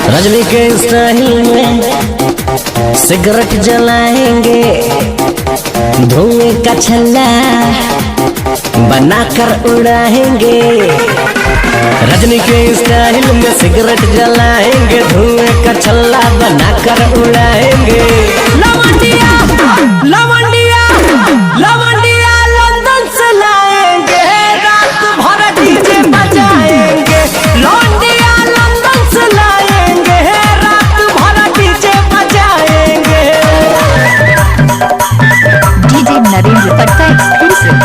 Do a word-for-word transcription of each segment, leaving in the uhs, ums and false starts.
रजनी के स्टाइल में सिगरेट जलाएंगे, धुएं का छल्ला बनाकर उड़ाएंगे। रजनी के स्टाइल में सिगरेट जलाएंगे, धुएं का छल्ला बनाकर उड़ाएंगे। लवंडिया, लवंडिया, लवंडिया लंदन से लाएंगे, रात भर डीजे बजाएंगे। लौंडिया लंदन से लाएंगे, रात भर डीजे बजाएंगे। डीजे नरेंद्र पटका exclusive।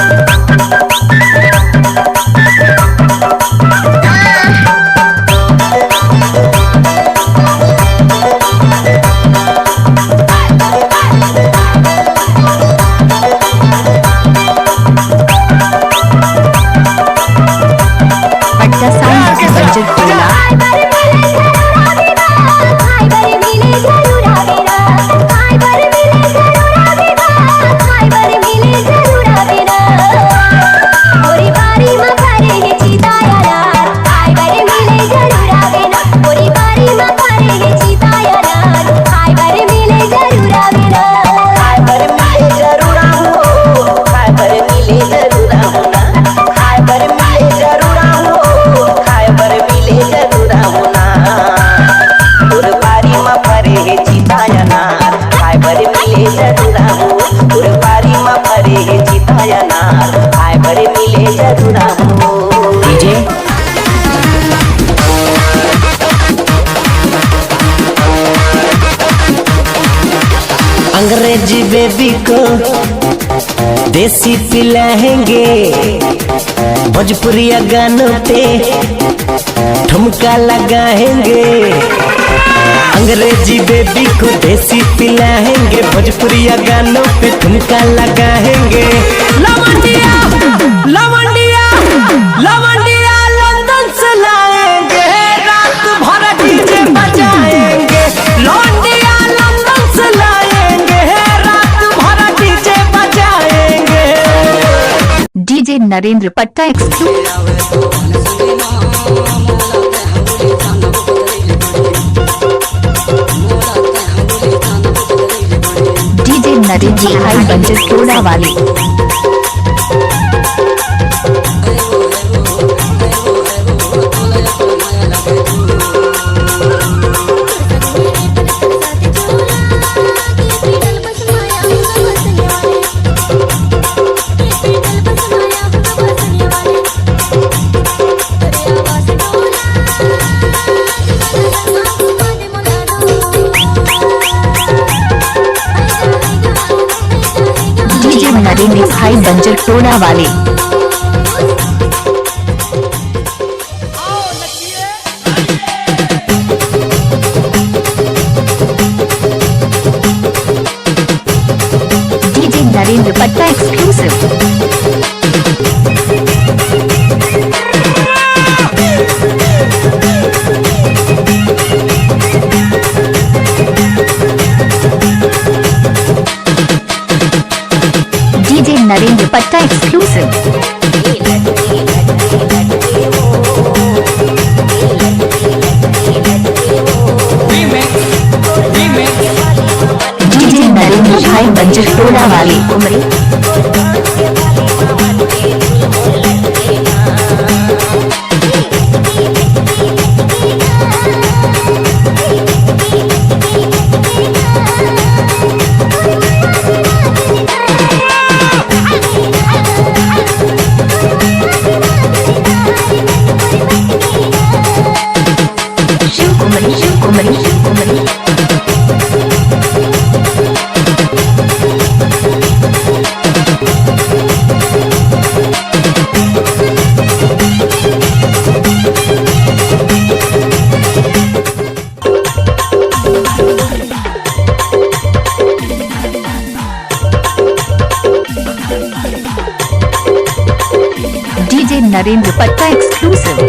पटका साउंड बंजर टोला। डीजे अंग्रेजी बेबी को देसी पिलाएंगे, भोजपुरिया गानों पे ठुमका लगाएंगे। अंग्रेजी बेबी को देसी पिलाएंगे, भोजपुरिया गानों पे ठुमका लगाएंगे। लवंडिया, लवंडिया, लवंडिया लंदन से लाएंगे, रात भर डीजे बजाएंगे। लौंडिया लंदन से लाएंगे, रात भर डीजे बजाएंगे। डीजे नरेंद्र पटका exclusive। डीजे नरेंद्र भाई बंजर टोला वाले। डीजे नरेंद्र भाई बंजर टोला वाले। डीजे नरेंद्र पटका exclusive। डीजे नरेंद्र पटका exclusive। डीजे नरेंद्र भाई बंजर टोला वाले। डीजे नरेंद्र पटका exclusive।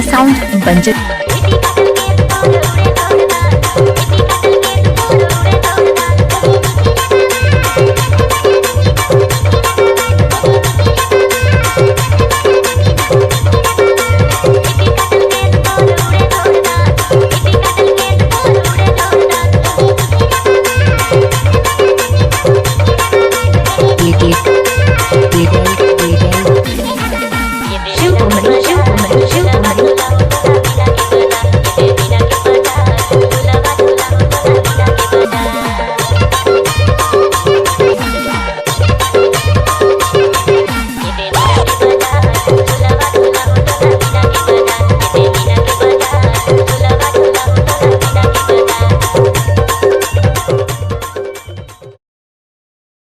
साउंड बन चुका।